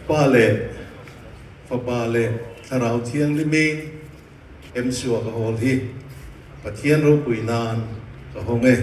Pa leh Fapa leh Thlarau Thianghlimin MCU-a ka hawl hi Pathian ropui nan ka hawng e.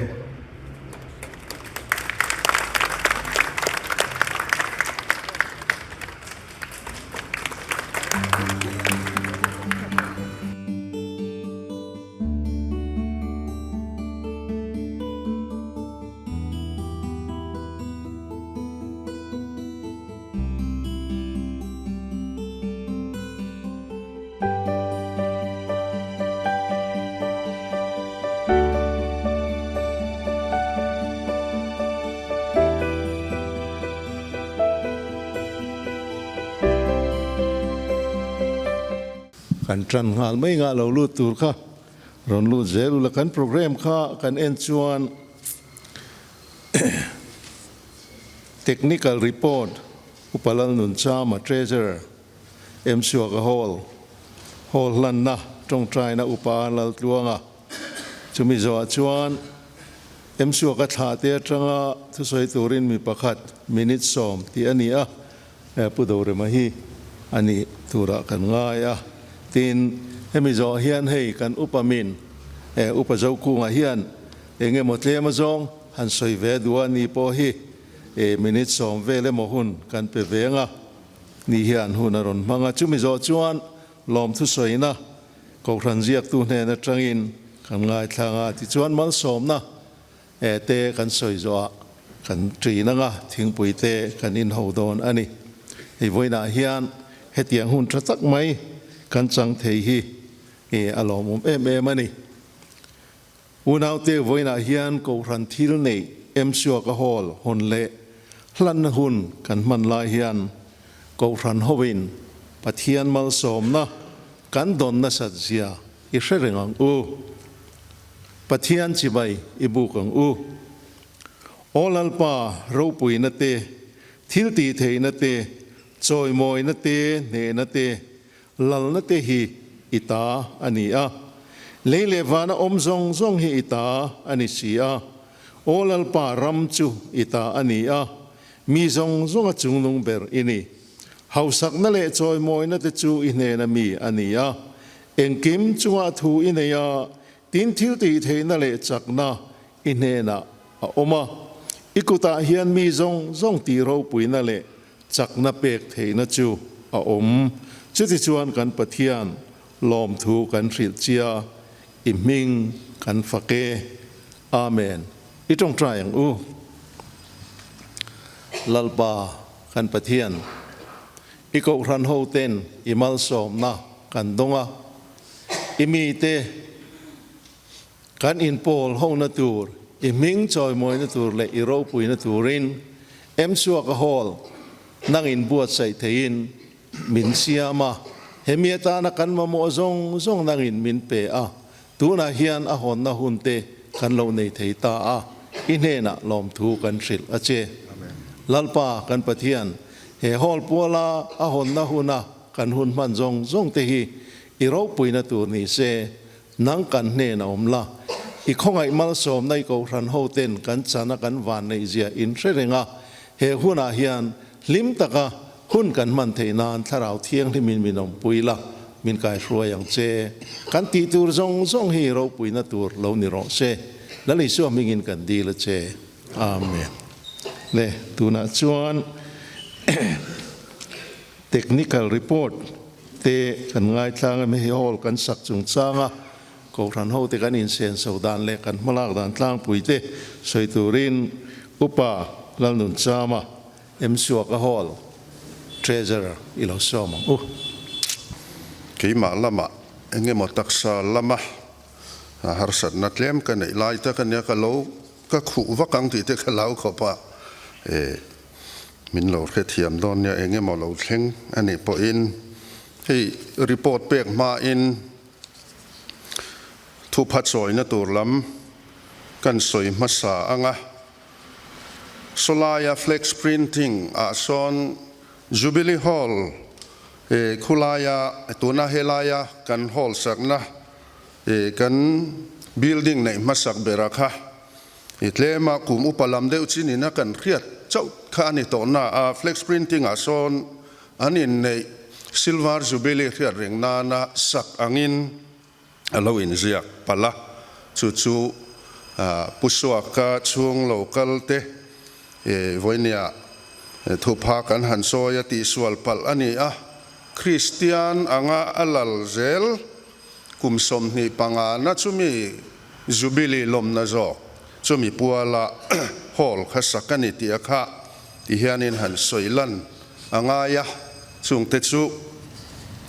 Kan tan nghal mai ngah lo lut tur kha rawn lut zel ula kan programme kha kan en chuan Technical report Upa Lalnunchama Treasurer M Suaka Hall Hall hlanna tawngtaina Upa Laltluanga chumi zawhah chuan M Suaka thlah te atanga thusawi turin mi pakhat minute sawm tih a ni a, Pu Dorema hi a nih turah kan ngai a. Tin, hemi zawh hian hei kan upa min Upa Zokunga hian eng emaw tlem azawng han sawi ve duh a ni pawh hi minute sawm vel emaw hun kan pe ve ang a, ni hian hun a rawn hmang a. Chumi zawh chuan lawmthu sawina Kohhran ziaktu hnen atangin kan ngaithlang a, tichuan malsawmna te kan sawi zawhah kan ṭin ang a, thingpui te kan inho dawn a ni. Hei vawiinah hian hetiang hun ṭha tak mai kan chang thei hi a lawmawm em em a ni. Unaute vawiinah hian Kohhran thil neih Emsuaka Hall hawn leh hlanna hun kan hman lai hian Kohhran hoin Pathian malsawmna kan dawn nasat zia i hre reng ang u. Pathian chibai i buk ang u. Aw Lalpa ropuina te, thil tih theihna te, chawimawina te, hnehna te, Lalna te hi i ta a ni a, lei leh vana awm zawng zawng hi i ta a ni si a. Aw Lalpa, ram chu i ta a ni a, mi zawng zawnga chungnung ber i ni. Hausakna leh chawimawina te chu i hnena mi a ni a, engkim chungah thu i nei a, tin thil tih theihna leh chakna i hnenah a awm a. I kutah hian mi zawng zawng tih ropuina leh Chakna pek theihna chu a awm. Chutichuan kan Pathian lawmthu kan hrilh chia, i hming kan fak e. Amen. I tawngtai ang u. Lalpa kan Pathian, i kohhran ho ten i malsawmna kan dawng a, i mite Kan inpawl hona tur, i hming chawimawina tur leh i ropuina turin Emsuaka Hall nang inbuatsaih theiin min siam a, hemi atana kan mamawh zawng zawng nangin min pe a, tunah hian a hawnna hun te kan lo nei thei ta a, i hnenah lawmthu kan hrilh a che. Lalpa kan Pathian, he hall puala a hawnna huna kan hun hman zawng zawng te hi i ropuina tur ni se, Nang kan hnen a awm la, i khawngaih malsawmna i kohhran ho ten kan chan a kan van neih zia in hre reng a, he hunah hian hlim taka hun kan hman theih nan Thlarau Thianghlimin min awmpui la, min kaihruai ang che. Kan tih tur zawng zawng hi ropuina tur lo ni rawh se. Lal Isua hmingin kan dil a che. Amen. Le, tunah chuan Technical report te kan ngaithlang em hei hall kan sak chungchang a Kohhran ho te kan insenso dan leh kan hmalak dan tlangpui te sawi turin Upa Lalnunchama Msuaka Hall Treasurer i lo sawm ang u. Keimah lamah engemaw taksa lama harsatna tlem ka neih lai tak ania ka lo ka khuh vak ang tih te ka lau khawp a e. Min lo hrethiam dawn nia eng emaw lo thleng a nih pawhin hei report pek hmain thupha chawina tur lam kan sawi hmasa ang a. Sawlaia flex printing ah sawn Jubilee Hall e khulaia tuna helaia kan hall sakna e kan building neih hmasak bera kha I tlema kum upa lam deuh chin ina kan hriat chauh kha a ni tawh na a, flex printing ah sawn an inneih Silver Jubilee hriat reng nana sak angin a lo inziak palh a, chu chu Pu Suaka chhung lo kal te vawinia thupha kan han sawi a tihsual palh a ni a, Kristian anga a lal zel kum 25 na chumi Jubilee lawmna zawk chumi puala hall kha sak a ni tih a kha ti hianin han sawi lan a ngai a, chungte chu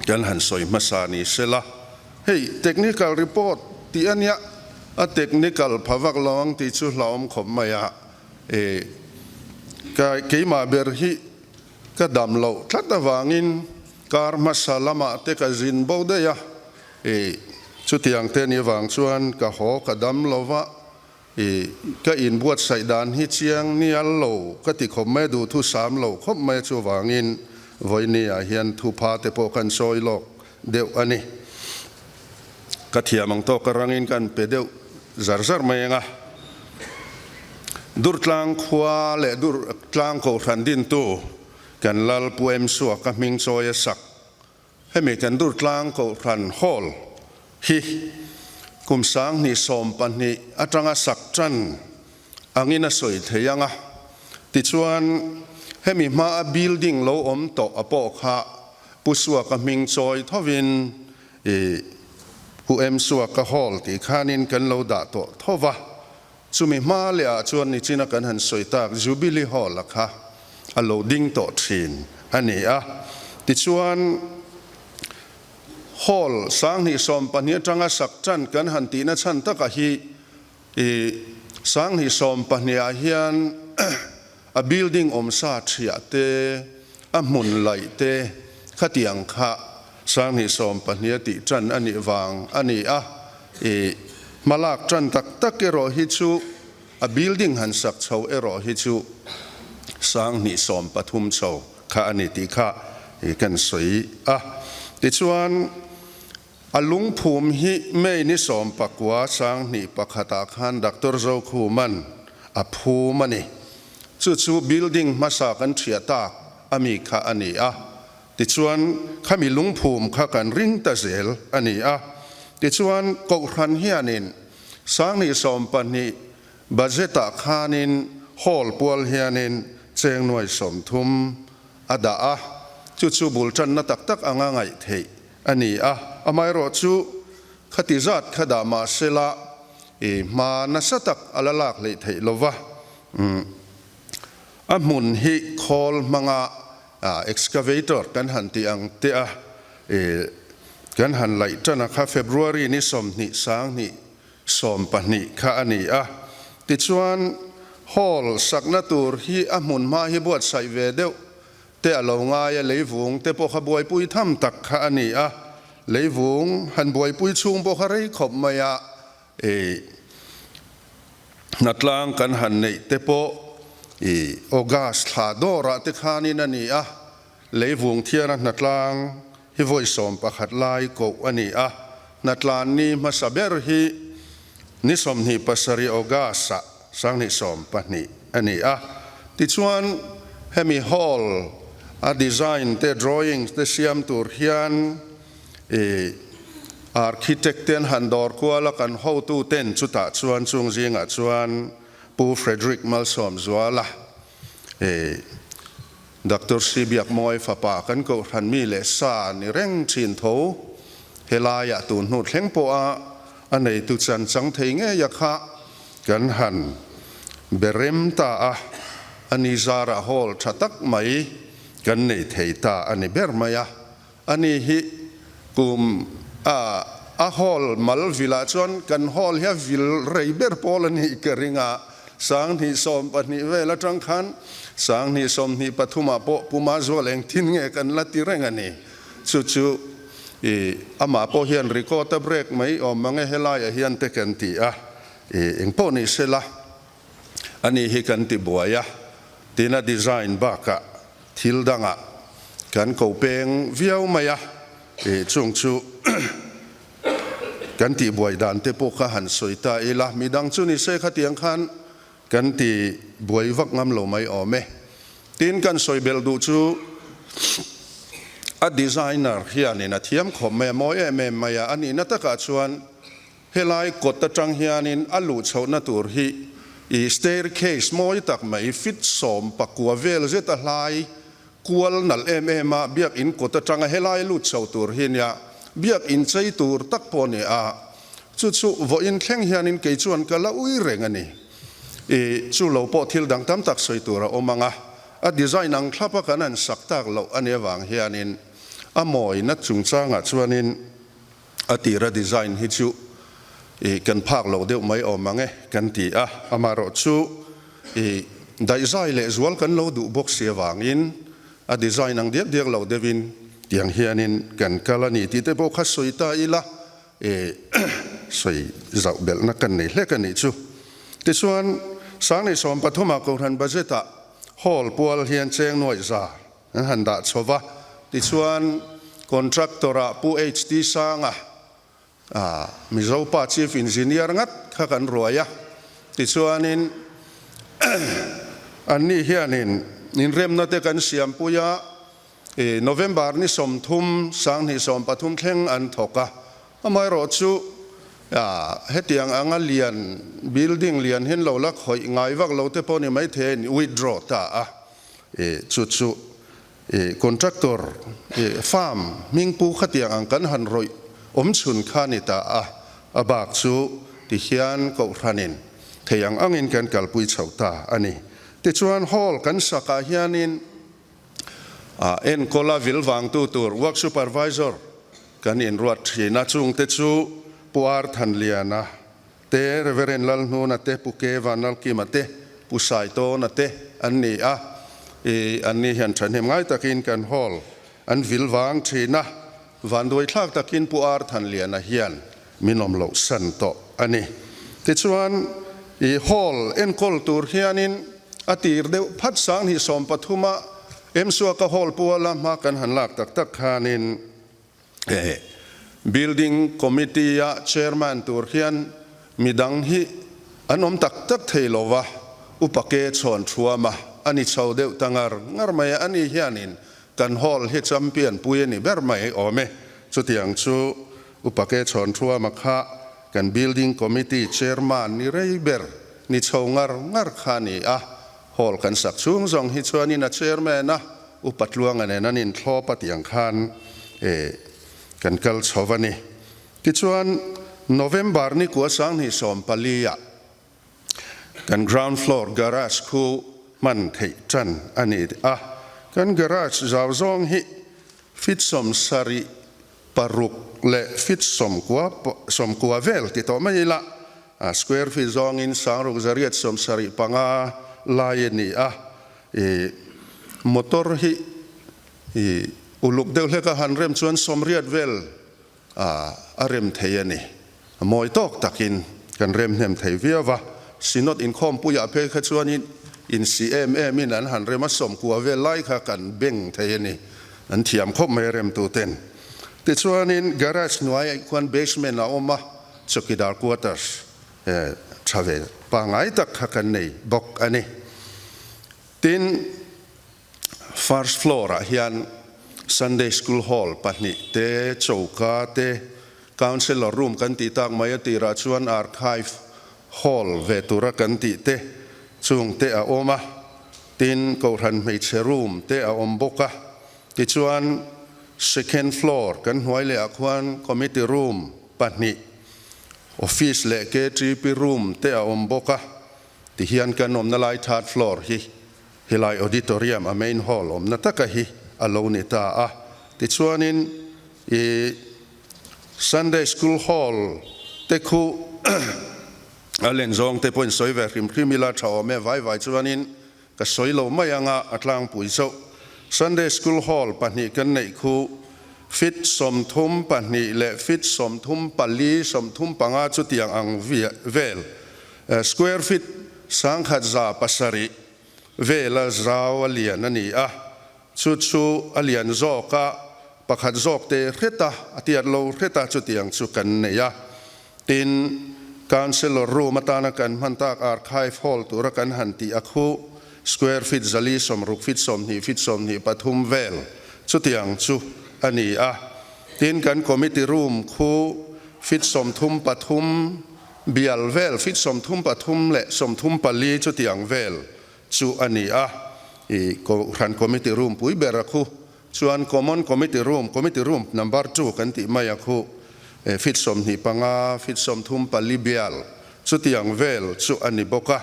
kan han sawi hmasa ni sela. Hei technical report tih a nia, a technical pha vak lo ang tih chu hlauhawm khawp mai a, e ka keimah ber hi ka dam loh tlat avangin kar hmasa lamah te ka zin bo daih a, e chutiang te ni avang chuan ka haw ka dam lo va, e ka inbuatsaih dan hi chiang nial lo ka ti khawp mai a, duhthusam lo khawp mai a chuvangin vawinia hian thupha te pawh kan sawi lawk deuh a ni. Ka thiam ang tawk a rangin kan pe deuh zar zar mai ang a. Durtlang khua leh Durtlang Kohhran dintu kan Lal Pu Em Suaka hming chawi a sak. Hemi kan Durtlang Kohhran Hall hi kum 2012 atanga sak tan angin a sawi thei ang a. Tichuan, hemi hmaa building lo awm tawh a pawh kha Pu Suaka hming chawi thovin i Pu Em Suaka Hall tih khanin kan lo dah tawh tho va. Chumi hma leh ah chuan nichina kan han sawi tak Jubilee Hall a kha a lo ding tawh thin a ni a. Tichuan, Hall 2012 atanga sak tan kan han tihna chhan taka hi I 2012 ah hian a building awmsa thiah te, a hmun laih te khatiang kha 2012 a tih tan a nih vang a ni a. I hmalak tan tak tak erawh hi chu a building han sak chho erawh hi chu 2013 chho kha a ni tih kha kan sawi a. Tichuan. A lungphum hi May ni 19 2001 ah khan Doctor Zokhuman a phum a ni. Chu chu building hmasa kan thiah tak a mi kha a ni a. Tichuan khami lungphum kha kan ring ta zel a ni a. Tichuan Kohhran hianin 2020 budget ah khanin hall pual hianin cheng nuai 30 a dah a. Chu chu bul tanna tak tak anga ngaih theih a ni a, amaherawhchu khati zat kha dah mah sela i hma nasa tak a la lak hleih theih lo va, a hmun hi khawl hmanga excavator kan han tih ang te a kan han laih tan a kha February ni 20 2012 kha a ni a, tichuan hall sakna tur hi a hmun hma hi buatsaih ve deuh te a lo ngai a, leivung te pawh kha buaipui tham tak kha a ni a, leivung han buaipui chhung pawh kha rei khawp mai a, i hnatlang kan han neih te pawh i August thla dawrah te khanin a ni a, leivung thiana hnatlang hi vawi 11 lai koh a ni a, hnatlan ni hmasa ber hi ni 27 August-ah 2012 a ni a. Tichuan, hemi hall a design te drawings te siam tur hian i architect ten han dawr kual a kan hotu ten chutah chuan chung zingah chuan Pu Frederick Malsawmzuala i Doctor Si Biakmawi fapa kan kohhran mi leh sa ni reng thin tho helaiah tun hnu thleng pawha a neitu chan chang thei ngei a kha kan han be rem ta a, a ni zarah hall tha tak mai kan nei thei ta a ni ber mai a. A ni hi kum a a hall mal vilah chuan kan hall hi a vil rei ber pawl a nih ka ring a, 2012 vel atang khan 2023 ah pawh Puma Zual engtin nge kan la ti reng a ni. Chu chu i amah pawh hian record a break mai awm mang e helaiah hian te kan ti a, i engpawh ni sela a ni hi kan ti buai a, tina design bakah Thil dangah kan ko peng viau mai a, chung chu kan tihbuai dan te pawh kha han sawi ta ila, midang chu ni se khatiang khan kan ti buai vak ngam lo mai awm e. Tin, kan sawi belh duh chu A designer hianin a thiam khawp mai a, mawi em em mai a, a nihna takah chuan helai kawt atang hianin a luh chhohna tur hi i staircase mawi tak mai feet 19 vel zet a hlai kual nalh em em a, biakin kawt atanga helai lut chho tur hi nia biakin chei tur tak pawh a ni a, chu chu vawiin thleng hianin kei chuan ka la ui reng a ni. I chu lo pawh thil dang tam tak sawi tur a awm ang a. A design ang thlap a kan han sak tak loh a nih avang hianin a mawina chungchangah chuanin a tira design hi chu i kan phak lo deuh mai awm ang e kan ti a, amaherawhchu i daihzai leh zual kan lo duh bawk si avangin a design ang diak diak lo deuhin tiang hianin kan kal a ni tih te pawh kha sawi ta ila I sawi zauh belhna kan nei hlek a nih chu. Tichuan, Sanglei 13 ah Kohhran budget ah hall pual hian cheng nuaih za an han dah chho va. Tichuan, contractor ah Pu HT Sanga, Mizo pa Chief Engineer ngat kha kan ruai a. Tichuanin, anni hianin inremna te kan siampui a. I November ni 30, 2013 thleng an thawk a, amaherawhchu hetiang anga lian building lian hian lo la khawih ngai vak lo te pawh ni maithei a in withdraw ta a, i chu chu i contractor i firm hmingpu khatiang ang kan han rawih awm chhun kha ni ta a, a bak chu tihian kohhranin thei ang angin kan kalpui chho ta a ni. Tichuan hall kan sakah hianin A enkawla vil vangtu tur work supervisor kan inruat thin a, chungte chu Pu Ar Thanliana te, Reverend Lalhnuna te, Pu Ke Vanlalkima te, Pu Saitawna te an ni a. I anni hian thahnem ngai takin kan hall an vil vang thin a, vanduaithlak takin Pu Ar Thanliana hian min awm loh san tawh a ni. Tichuan, i hall enkawl tur hianin a tir deuh phat 2013 a Emsuaka hall puala hma kan han lak tak tak khanin building committee a chairman tur hian midang hi an awm tak tak thei lo va, upa ke chhawn thuam a, a ni chho deuh ta ngar ngar mai a, ani hianin kan hall hi champion pui a ni ber mai awm e. Chutiang chu Upa Ke Chhawn Thuama kha kan Building Committee Chairman ni rei ber ni chho ngar ngar kha a ni a, Hall kan sak chhung zawng hi chuanin a Chairman a, Upa Tluanga nen an inthlawp a tih ang khan kan kal chho va ni. Tichuan, November ni kua 2014 ah kan ground floor garage khu hman theih tan a ni a, kan garage zau zawng hi feet 76 leh feet 90 vel ti tawh mai ila, a square feet zawngin 6875 lai a ni a, i motor hi i uluk deuh hlek a han rem chuan 80 vel a rem thei a ni. Mawi tawk takin kan rem hnem thei viau va, Synod inkhawmpuiah phei kha chuanin insi em emin an han rem a, 90 vel lai kha kan beng thei a ni, an thiam khawp mai a remtuten. Tichuanin garage hnuaiah khuan basement a awm a, chawkidar quarters tha ve pangngai tak kha kan nei bawk a ni. Tin, First floor ah hian Sunday School Hall pahnih te, choka te, Councellor room kan tih tak mai a tirah chuan Archive Hall ve tura kan tih te chung te a awm a, tin Kohhran hmeichhe room te a awm bawk a. Tichuan second floor kan hnuai leh ah khuan Committee room pahnih, Office leh KTP room te a awm bawk a. Tihian kan awmna lai third floor hi Helai auditorium a main hall awmna taka hi a lo ni ta a, tichuanin i Sunday School Hall te khu a len zawng te pawhin sawi ve hrim hrim ila tha awm e, vai vai chuanin ka sawi lo mai anga a tlangpui chauh. Sunday School Hall pahnih kan neih khu feet 32 leh feet 34, 35 chutiang ang vel square feet 1107 vela zau a lian a ni a, chu chu a lian zawk a, pakhat zawk te hret a, a tiat lo hret a, chutiang chu kan nei a. Tin, Councillor room atana kan hman tak Archive Hall tura kan han tih a khu square feet 460 feet 20 feet 23 vel chutiang chu a ni a. Tin, kan committee room khu feet 33 bial vel, feet 33 leh 34 chutiang vel chu a ni a. I Kohhran committee room pui ber a khu chuan common committee room, committee room number two kan tih mai a khu feet 25, feet 34 bial chutiang vel chu a ni bawk a.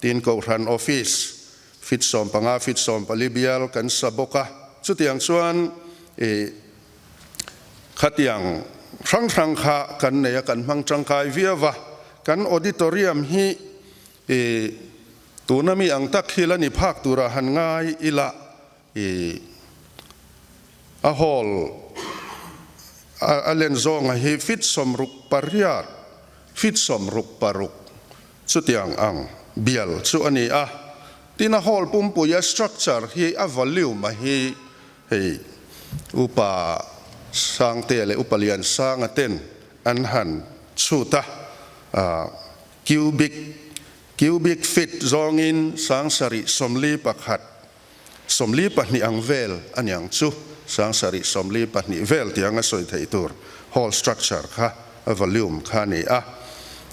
Tin, Kohhran office Feet 15, feet 14 bial kan sa bawk a. Chutiang chuan i khatiang hrang hrang kha kan nei a, kan hmang tangkai viau va. Kan auditorium hi i tuna mi ang tak hi la ni phak tura han ngai ila i a hall a len zawnga hi feet 68, feet 66 Chutiang ang bial chu a ni a, tin a hall pumpuia structure hi a volume a hi hei Upa Sangtea leh Upa Liansanga ten an han chhut a, cubic cubic feet zawngin 70 41 42 ang vel a niang chu, 70 42 vel tiang a sawi theih tur hall structure kha a volume kha a ni a.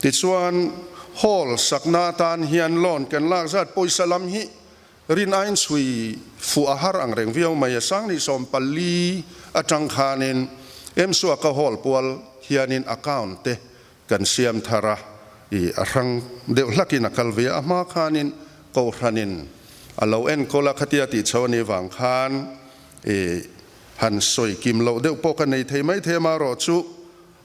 Tichuan hall sakna atan hian loan kan lak zat pawisa lam hi rin aiin chhui fuh a har ang reng viau mai a, 2014 atang khanin Emsuaka hall pual hianin account te kan siam thar a, i a hrang deuh hlakin a kal ve a, a hma khanin Kohhranin a lo enkawl a, khatia tih chho a nih vang khan i han sawi kim loh deuh pawh ka nei thei mai thei a, marawhchu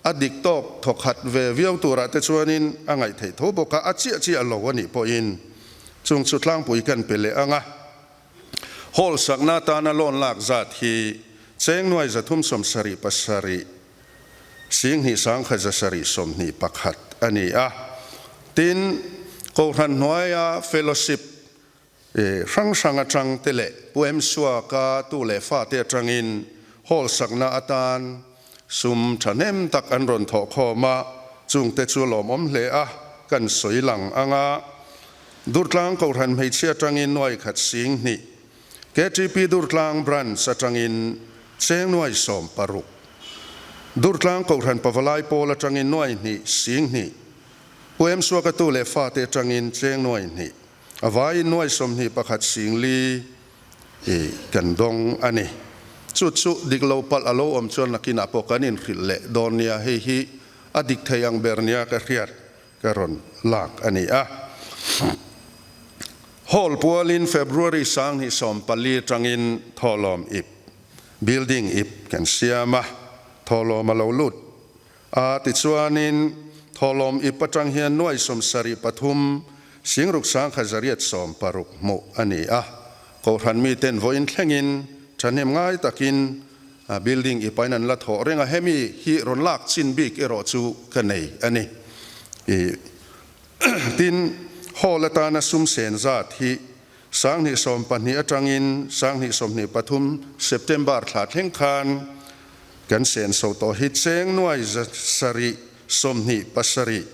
a dik tawk thawkhat ve viau turah te chuanin a ngaih theih tho bawk a, a chiah chiah lo a nih pawhin chung chu tlangpui kan pe leh ang a. Hall sakna atana loan lak zat hi cheng nuai 377 Singhnih sangkhat 721 a ni a. Tin, Kohhran hnuaia fellowship hrang hrang atang te leh Pu Em Suaka tu leh fate atangin hall sakna atan sum thahnem tak an rawn thawh khawm a, chungte chu lawmawm hle a, kan sawi lang ang a. Durtlang Kohhran hmeichhia atangin nuai khat 2000, KTP Durtlang Branch atangin cheng nuai 60. Durtlang Kohhran Pavalai Pawl atangin nuai hnih 2000. Pu Em Suakatu leh fate atangin cheng nuai hnih. A vaiin nuai 21 4,000 i kan dawng a ni. Chu chu dik lo palh a lo awm chuan nakinah pawh kan inhrilh leh dawn nia, hei hi a dik thei ang ber nia ka hriat. Ka rawn lak a ni a. Hall pualin February 2014 atangin thawhlawm ip, building ip, kan siam a, thawhlawm a lo lut a. Tichuanin thawhlawm ip atang hian nuai 73 6 860 hmuh a ni a. Kohhran miten vawiin thlengin thahnem ngai takin building ipain an la thawh reng a, hemi hi rawn lak chin bik erawh chu ka nei a ni. Tin, hall atana sum sen zat hi 2012 atangin 2023 September thla thleng khan kan sen so tawh hi cheng nuai 727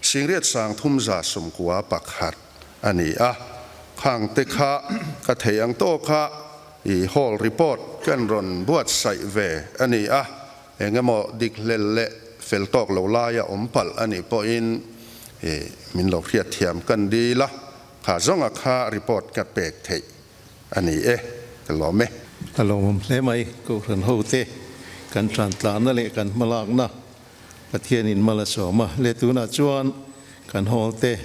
8,391 a ni a, khang te kha ka thei ang tawk a i hall report kan rawn buatsaih ve a ni a, eng emaw dik hlel leh fel tawk lo lai a awm palh a nih pawhin i min lo hriatthiam kan dil a, kha zawnga kha report ka pek theih a ni e, ka lawm e. A lawmawm hle mai, Kohhran hote kan tantlanna leh kan hmalakna Pathianin mal a sawm a, leh tunah chuan kan hall te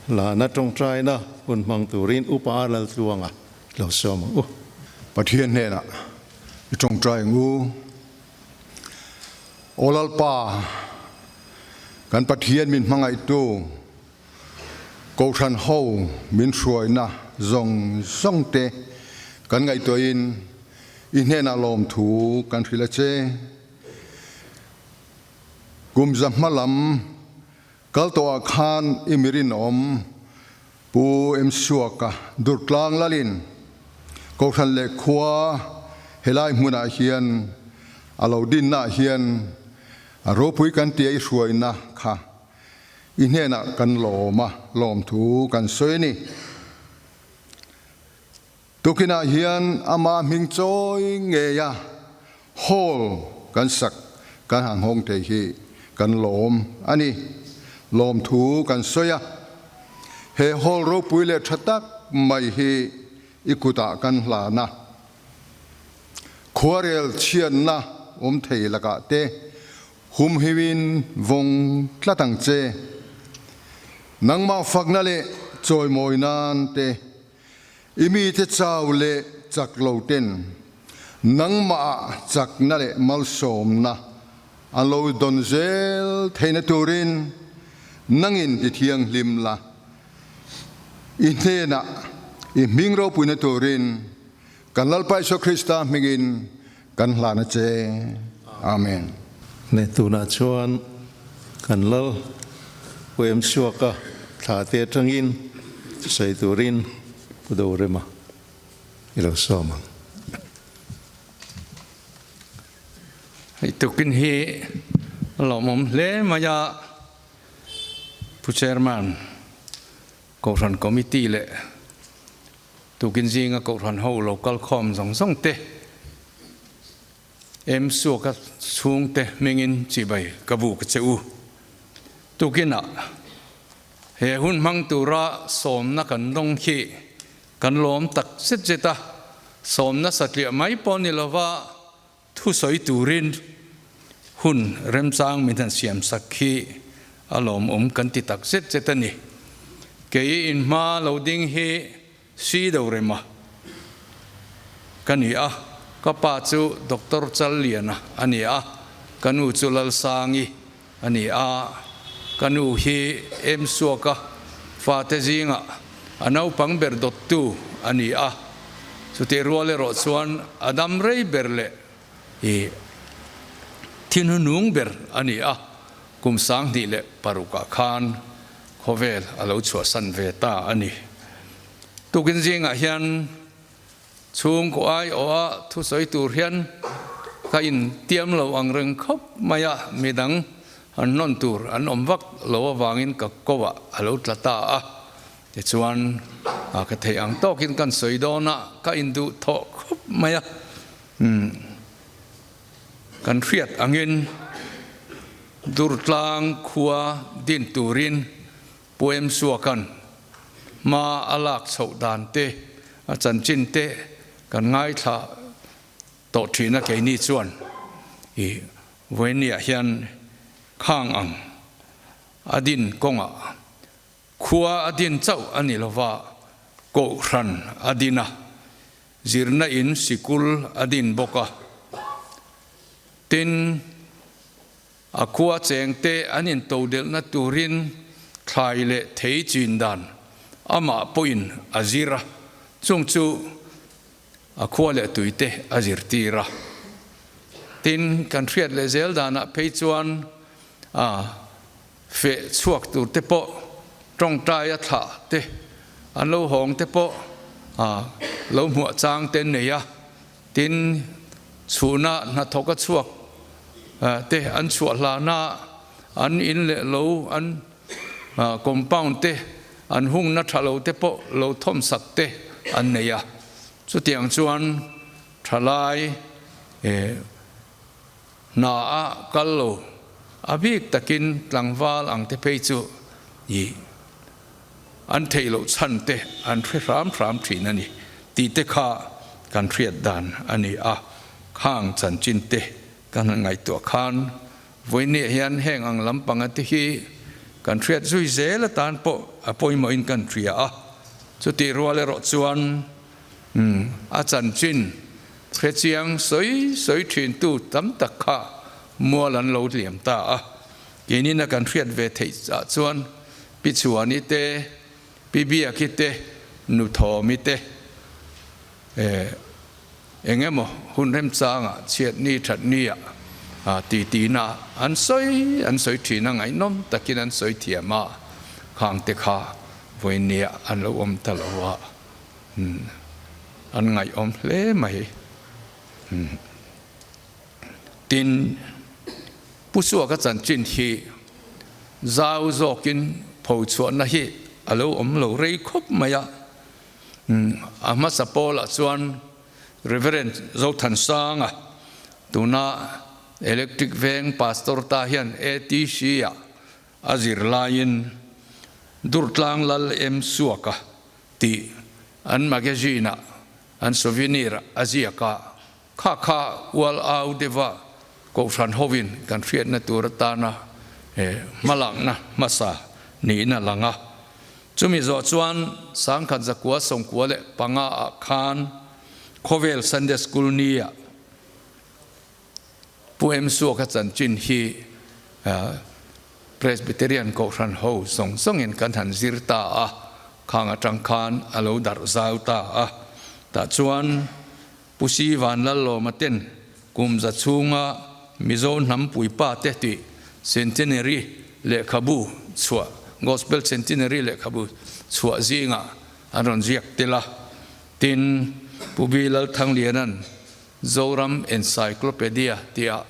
lana tawngtaina hun hmang turin Upa Laltluanga lo sawm ang u. Pathian hnenah i tawngtai ang u. Aw Lalpa, kan Pathian min hmangaihtu, Kohhran ho min hruaina zawng zawng te kan ngaihtuahin i hnenah lawmthu kan hrilh a che. Kum za hma lam kal tawhah khan i mi rinawm Pu Msuaka Durtlang lalin Kohhran leh khua helai hmunah hian a lo dinnaah hian a ropui kan tia i hruaina kha i hnenah kan lawm a, lawmthu kan sawi a ni. Tukinah hian ama hming chawi ngei a. Hall kan sak kan han hawng thei hi kan lawm a ni. Lawmthu kan sawi a, he hall ropui leh tha tak mai hi i kutah kan hlan a. Khuarel chhiatna awm thei lakah te humhimin vawng tlat ang che. Nangmah fakna leh chawimawi nan te I mite chau leh chak lo ten nangmah chakna leh malsawmna an lo dawn zel theihna turin nangin ti thianghlim la, i hnenah i hming ropuina turin kan Lalpa Isua Krista hmingin kan hlan a che. Amen. Leh tunah chuan kan Lal Huem Suaka thla te atangin sawi turin Pu Dorema i lo sawm ang. Hei tukin hi a lawmawm hle mai a, Pu Chairman, Kohhran Committee leh Tukin zinga Kohhran ho lo kal khawm zawng zawng te, Em Suaka chhungte hmingin chibai ka buk che u. Tukinah he hun hmang tura sawmna kan dawng khi kan lawm tak zet zet a, sawmna satliah mai pawh ni lova thusawi turin hun remchang min han siamsak khi a lawmawm kan ti tak zet zet a ni. Kei inhma lo ding hi Si do rema ka ni a, ka pa chu Doctor Challiana a ni a, ka nu chu Lalsangi a ni a, ka nu hi Emsuaka fate zingah a naupang ber dawttu a ni a, chutih rual erawh chuan a dam rei ber leh i thinhnung ber a ni a, kum 2006 ah khan khawvel a lo chhuahsan ve ta a ni. Tukin zingah hian chhungkaw aiawha thusawi tur hian ka intiam lo ang reng khawp mai a, midang han hnawn tur an awm vak lo avangin ka koah a lo tla ta a. Tichuan ka theih ang tawkin kan sawi dawn a, ka induh thawh khawp mai a. Kan hriat angin Durtlang khua din turin Pu Suakan hma a lak chhoh dan te, a chanchin te kan ngaithla tawh thin a keini chuan i vawinia hian khang ang a din kawngah khua a din chauh a ni lova Kohhran a din a, Zirna in sikul a din bawk a, tin, a khua chengte an intodelhna turin thlai leh thei chin dan amah pawhin a zir a, chung chu a khua leh tuite a zirtir a. Tin, kan hriat leh zel danah phei chuan a feh chhuak tur te pawh tawngtai a thlah te an lo hawng te pawh lo hmuah chang te an nei a, tin chhuna hnathawk a chhuak te an chhuah hlana an in leh lo an compound te an hungna tha lo te pawh lo thawmsak te an nei a, chutiang chuan thalai Hna a kal lo, a bik takin tlangval ang te phei chu i an theih loh chhan te an hre hram hram thin a ni tih te kha kan hriat dan a ni a, khang chanchin te kan han ngaihtuah khan vawinia hian heng ang lampanga te hi kan hriat zui zel atan pawh a pawimawhin kan hria a, chutih rual erawh chuan A chanchin hrechiang sawi sawi thintu tam tak kha mual an lo hliam ta a. Keinin a kan hriat ve theih ah chuan Pi Chhuani te, Pi Biaki te, Nu Thawmi te eng emaw hun remchangah chhiatni thatni ah titi na an sawi an sawi thin a, ngaihnawm takin an sawi thiam a, khangte kha vawinia an lo awm ta lo a. An ngaihawm hle mai. Tin, Pu Suaka chanchin hi zau zawkin phochhuahna hi a lo awm lo rei khawp mai a. A hmasa pawlah chuan Reverend Zothansanga. Tuna Electric Veng Pastor ta hian ATC ah a zir laiin Durtlang Lal em Suaka tih an magazine ah an souvenir a ziak a, kha kha ual au deuha Kohhran hovin kan hriatna tur atana hmalakna hmasa niin a lang a. Chumi zawh chuan sangkhat zakua sawmkua leh panga ah khan Khawvel Sunday School nia Pu Em Suaka chanchin hi Presbyterian Kohhran ho zawng zawngin kan han zir ta a, khang atang khan a lo darh zau ta a. Tah chuan Pu Si Vanlallawma ten kum za chhunga Mizo hnam puipa te tih Centenary lehkhabu chhuah Gospel Centenary lehkhabu chhuah zingah an rawn ziak tel a. Tin, Pu Bi Lalthangliana'n Zoram Encyclopedia tihah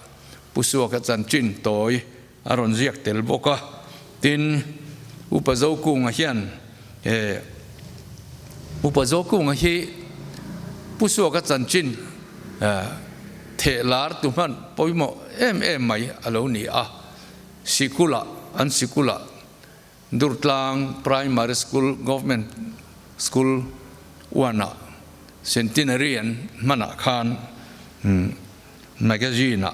Pu Suaka chanchin tawi a rawn ziak tel bawk a. Tin, Upa Zokunga hian he Upa Zokunga hi Pu Suaka chanchin theh lar tu hman pawimawh em em mai a lo ni a. Sikula an sikula Durtlang Primary School Government School one-ah Centenary an hmanah khan magazine-ah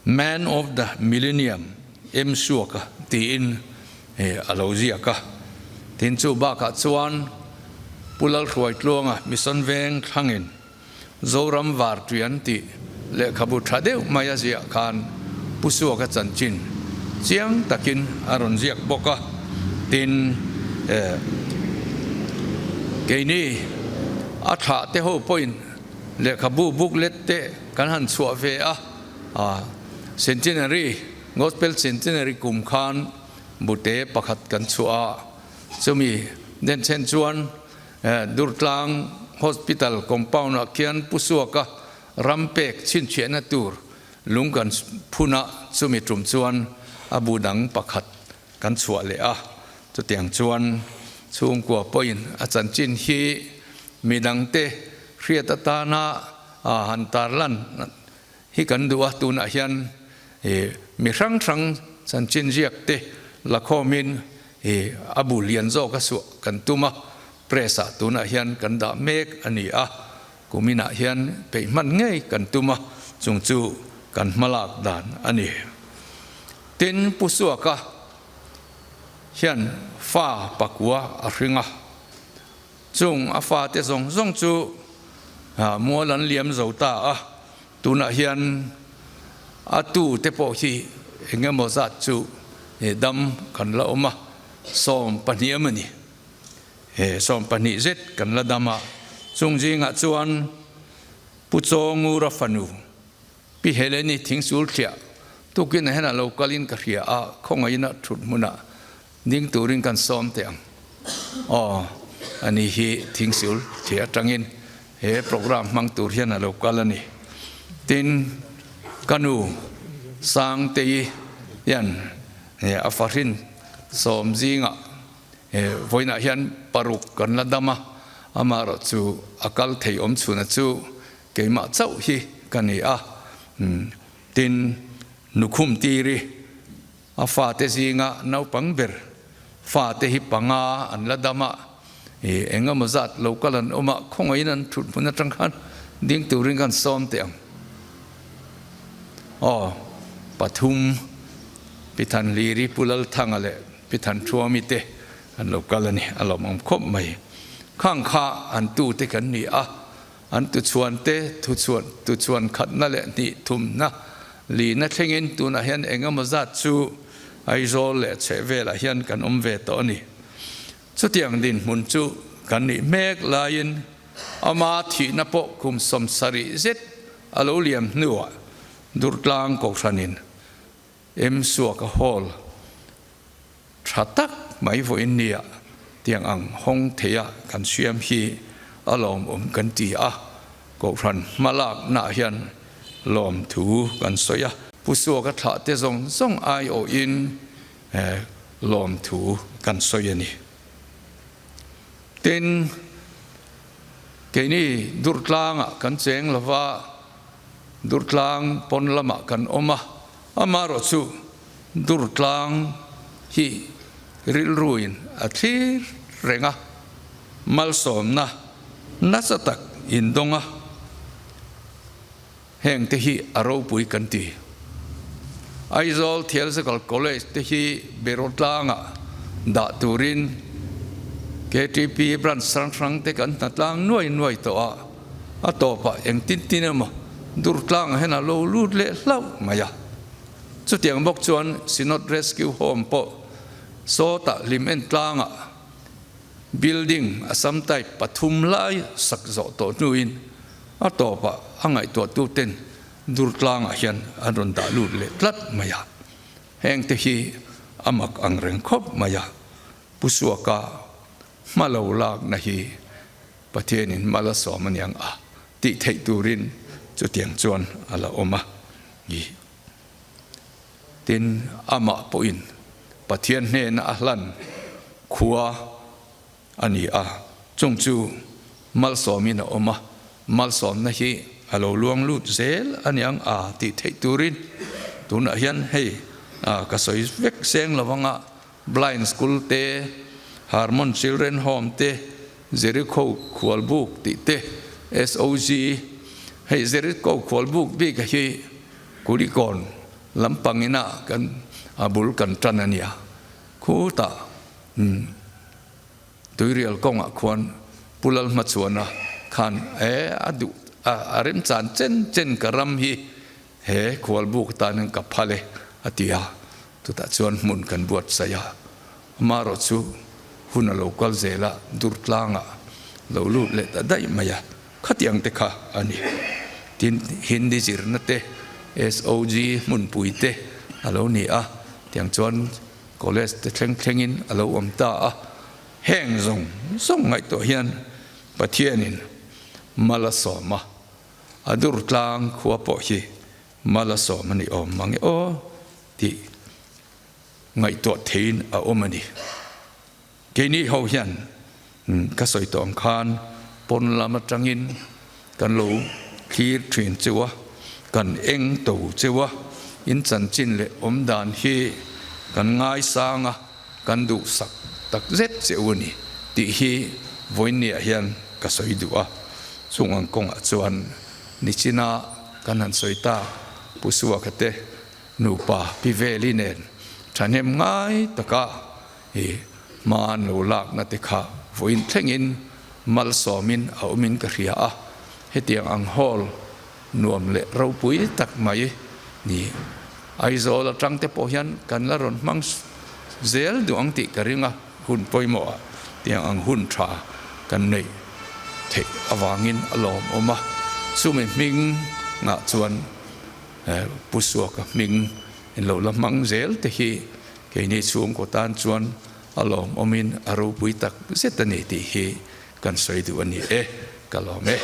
Man of the Millennium em suaka tiin a lo ziak a. Tin chu bakah chuan Pu Lalhruaitluanga Mission Veng thlangin Zoram Varṭian tih lehkhabu ṭha deuh mai a ziah khan Pu Suaka chanchin chiang takin a rawn ziak bawk a. Tin, keini a thlah te ho pawhin lehkhabu booklet te kan han chhuah ve a, Centenary, Gospel Centenary kum khan bute pakhat kan chhuah a, chumi denchhen chuan Durtlang Hospital compound ah khian Pu Suaka ram pek chhinchhiahna tur lung kan phun a, chumi tum chuan a bu dang pakhat kan chhuah leh a. Chutiang chuan chhungkua pawhin a chanchin hi midangte hriat atana han tarlan hi kan duh a, tunah hian mi hrang hrang chanchin ziak te la khawmin a bu lian zawk a suah kan tum a, press ah tunah hian kan dah mek a ni a, kuminah hian peih hman ngei kan tum a, chung chu kan hmalak dan a ni. Tin, Pu Suaka hian fa pakua a hring a, chung a fate zawng zawng chu mual an liam zo ta a, Tunah hian a tu te pawh hi eng emaw zat chu dam kan la awm a, 12 a ni. He 12 zet kan la dam a, chung zingah chuan Pu Chawngura fanu Pi Heleni thingsul thliah tukin a henah lo kalin ka hria a, khawngaihna thut hmunah ding turin kan sawm teh ang. Aw, ani hi thingsul thliah atangin He program hmang tur hian a lo kal a ni. Tin, ka nu Sangtei hian a fahrin sawm zingah vawiinah hian paruk kan la dam a, amaherawh chu a kal thei awm chhuna chu keimah chauh hi ka ni a. Tin, nukhum tiri A fate zinga naupang ber fate hi panga an la dam a, i eng emaw zat lo kal an awm a, khawngaihin an thut hmun atang khan ding turin khan sawm teh ang. Aw, pathum Pithan Liri Pu Lalthanga leh Pithan Thuami te an lo kal a ni, a lawmawm khawp mai. Khang kha an tute kan ni a, An tuchhuan te thuchhuan tuchhuan khatna leh hnih thumna lihna thlengin tunah hian eng emaw zat chu Aizawl leh chhehvelah hian kan awm ve tawh a ni. Chutiang dinhmun chu kan nih hmek laiin ama thihna pawh kum 70 zet a lo liam hnuah Durtlang Kohhranin Emsuaka Hall Tha tak mai vawiin nia tiang ang hawng theia kan siam hi a lawmawm kan ti a, Kohhran hmalaknaah hian lawmthu kan sawi a. Pu Suaka thlah te zawng zawng aiawhin lawmthu kan sawi a ni. Tin. Keini Durtlangah kan cheng lova, Durtlang pawn lamah kan awm a, amaherawhchu Durtlang hi rilruin a thlir reng a, malsawmna nasa tak indawng a, heng te hi a ropui kan ti. Aizawl Theological College te hi Berawtlangah dah turin KTP branch hrang hrang te kan hnatlang nuai nuai tawh a, a tawpah engtin tin emaw Durtlangah hian a lo lut leh hlauh mai a. Chutiang bawk chuan Synod Rescue Home pawh sawtah hlim en tlangah building Assam type pathum lai sak zawh tawh hnuin A tawpah a ngaihtuahtuten Durtlangah hian an rawn dah lut leh tlat mai a, hengte hi a mak ang reng khawp mai a, Pu Suaka hma lo lakna hi Pathianin mal a sawm aniang a tih theih turin chutiang chuan a la awm a ni. Tin, amah pawhin Pathian hnena a hlan khua a ni a, chung chu malsawmin a awm a, malsawmna hi a lo luang lut zel a niang a tih theih turin tunah hian hei ka sawi vek seng lo anga Blind School te, Harmon Children Home te, Jericho Khualbuk tih te, SOG, hei Jericho Khualbuk bik a hi Kulikawn lampangina kan a bul kan tan a nia, khutah Umm Tuirial kawngah khuan Pu Lalhmachuana khan e a duh a a remchan chen chen ka ram hi he khualbuk tanin ka phal e a ti a, chutah chuan hmun kan buatsaih a, amaherawh chu hun a lo kal zel a, Durtlangah lo lut leh ta daih mai a, khatiang te kha a ni. Tin, Hindi zirna te, SOG hmunpui te a lo ni a, tiang chuan College te thleng thlengin a lo awm ta a, heng zawng zawng ngaihtuah hian Pathianin mal a sawm a, a Durtlang khua pawh hi mal a sawm a ni awm mang e aw tih ngaihtuah theiin a awm a ni. Keini ho hian ka sawi tawh ang khan pawn lam atangin kan lo thlir thin cheu a, kan eng to cheu a, in chanchin leh awmdan hi kan ngaisang a, kan duhsak tak zet cheu a ni tih hi vawiinniah hian ka sawi duh a. Chung ang kawngah chuan nichina kan han sawi tak Pu Suaka te nupa Pi Veli nen thahnem ngai taka I hma an lo lakna te kha vawiin thlengin malsawmin a awmin ka hria a, hetiang ang hall nuam leh ropui tak mai ni Aizawl atang te pawh hian kan la rawn hmang zel duh ang tih ka ring a, hun pawimawhah tiang ang hun tha kan neih theih avangin a lawmawm a, chumi hming ngah chuan Pu Suaka hming in lo la hmang zel te hi Keini chhungkaw tan chuan a lawmawmin a ropui tak zet a ni tih hi kan sawi duh a ni e, ka lawm e.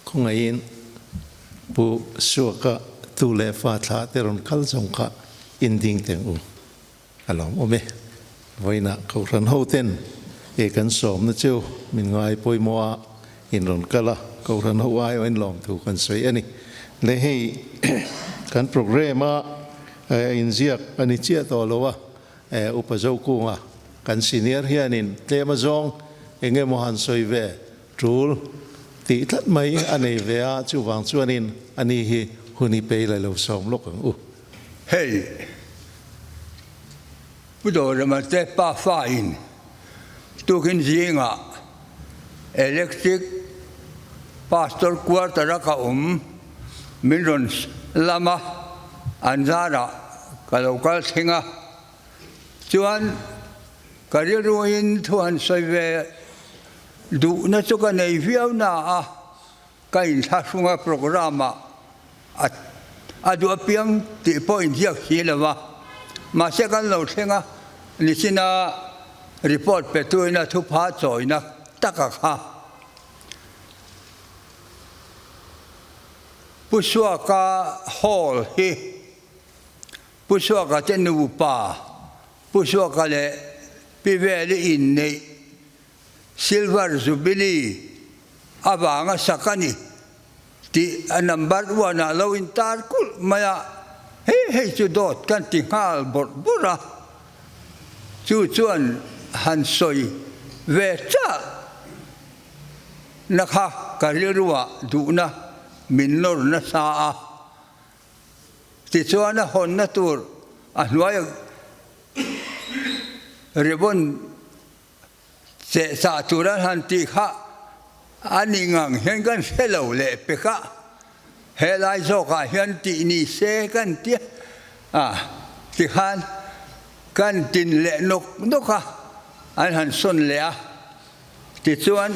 Khawngaihin Pu Suaka tu leh fa thla te rawn kal zawng kha in ding teng u. A lawmawm e. Vawiinah Kohhran hoten e kan sawmna chu min ngai pawimawh a, in rawn kal a, Kohhran ho aiawh in lawmthu kan sawi a ni. Le hei kan programme a inziak a ni chiah tawh lo a, Upa Zokunga kan senior hianin tlem azawng eng emaw han sawi ve tul tih tlat mai a nei ve a, chuvang chuanin ani hi hun i pei la lo sawm lawk ang u. Hei, Pu Dorama te pafa in tukin zingah Electric Pastor Quarter a ka awm min rawn lam a, an zarah ka lo kal thleng a. Chuan ka rilruin thu han sawi ve duhna chu ka nei viau na a, Ka inthlahrunga programme-ah a a duh apiang tih pawh inziak si lo va, mahse kan lo thleng a, nichina report petuin a thupha chawina taka kha Pu Suaka Hall hi Pu Suaka te nupa Pu Suaka leh. Pi Veli inneih Silver Jubilee avanga sak a ni tih a number one ah lo intar kulh mai a, hei hei chu dawt kan ti nghal bawrh bawrh a, chu chuan han sawi ve chah na kha ka rilruah duhna min nawr nasa a, tichuan a hawnna tur a hnuaia ribbon Chehchah tur an han tih kha a ni ngang hian kan hre lo leh pek a, helai zawkah hian tih ni se kan ti a, tikhan kan tin leh nawk nawk a, an han sawn leh a, tichuan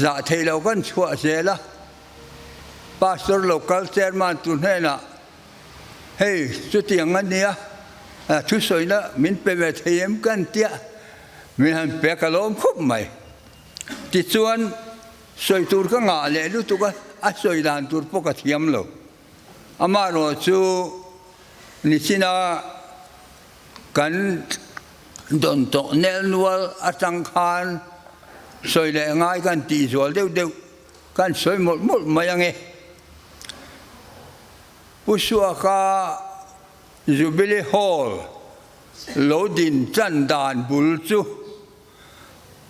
zah theih lo kan chhuah zel a, Pastor local chairman tu hnenah Hei, chutiang a nia, thusawina min pe ve thei em kan tia, min han pe ka lawm khawp mai. Tichuan, sawi tur ka ngah leh lutuk a, a sawi dan tur pawh ka thiam lo. Amaherawh chu nichina kan dawn tawh nel nual atang khan sawi leh ngai kan tih zual deuh deuh kan sawi mawlh mawlh mai ange. Pu Suaka Jubilee Hall lo din chan dan bul chu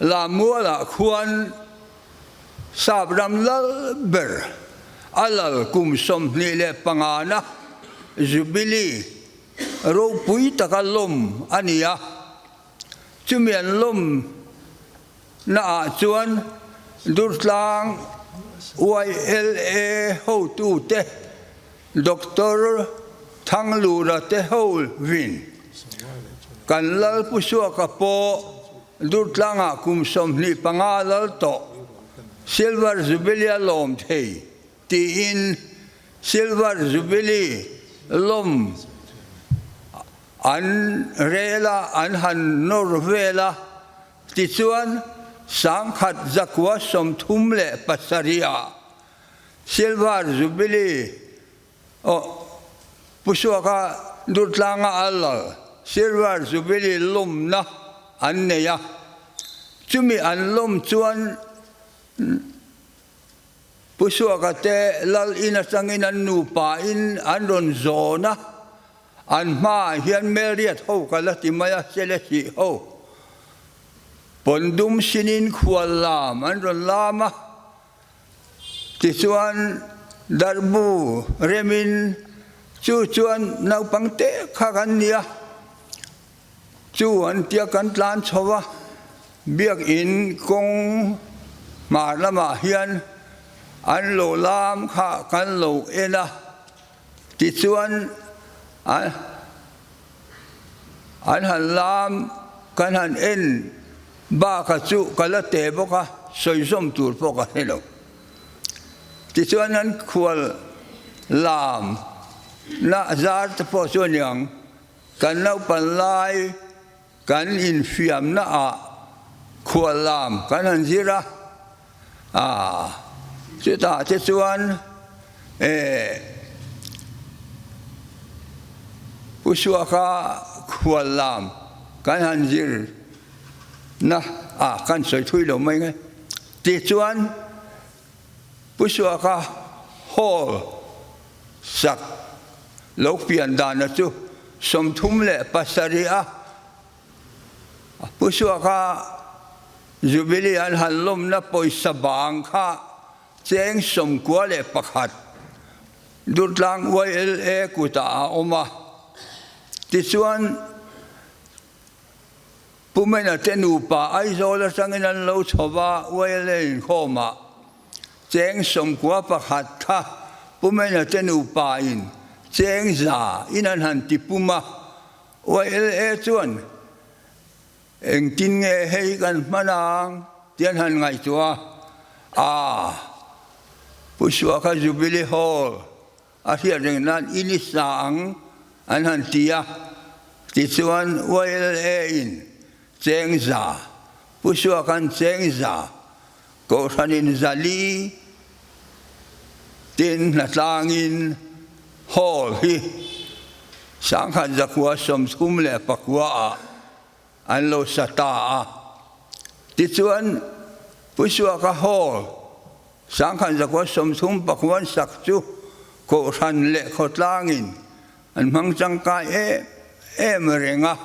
Lamualah khuan Sap ram lal ber a lal kum 25 na Jubilee ropui taka lawm a ni a, chumi an lawm Naah chuan Durtlang YLA hotute Doctor Thanglura te ho vin kan Lal Pu Suaka pawh Durtlangah kum 25 lal tawh Silver Jubilee a lawm thei tiin Silver Jubilee lawm an rel a, an han nawr vel a. Tichuan, 1937 ah Silver Jubilee aw Pu Suaka Durtlanga a lal Silver Jubilee lawmna an nei a, chumi an lawm chuan Pu Suaka te lal in atangin an nupa in an rawn zawn a, An hmaah hian Melriat ho ka la ti mai a, Selesih ho pawn dum sinin khual lam an rawn lam a, tichuan darbu remin chu chuan naupang te kha kan ni a, chu an tia kan tlan chho a, biakin kawng hmar lamah hian an lo lam kha kan lo en a. Tichuan, an han lam, kan han en baka chu ka la te bawk a, sawi zawm tur pawh ka hre lo. Tichuan an khual lam na zar te pawh chu a ni ang, kan naupan lai kan infiamna ah khual lam kan han zir a, A, chutah te chuan eh Pu Suaka khual lam kan han zir na a kan sawi thui lo mai nge. Tichuan Pu Suaka hall sak lo pian dana chu 37 a Pu Suaka Jubilee an han lawmna pawisa bang kha cheng 91 Durtlang YLA kutah a awm a. Tichuan, Pu Mena te nupa Aizawl atangin an lo chho va, YLA inkhawmah cheng 91 kha Pu Mena te nupa in cheng 100 in an han ti pum a. YLA chuan Engtin nge hei kan hman ang tih an han ngaihtuah a, Aa, Pu Suaka Jubilee Hall a hriat reng nan in i sa ang an han ti a, tichuan YLA in cheng 100, Pu Suaka'n cheng 100, Kohhranin 400 tin hnatlangin Hall hi 1939 ah. an lo sa ta a. Tichuan, Pu Suaka Hall, 1939 sak chu Kohhran leh khawtlangin an hmang tangkai em em reng a,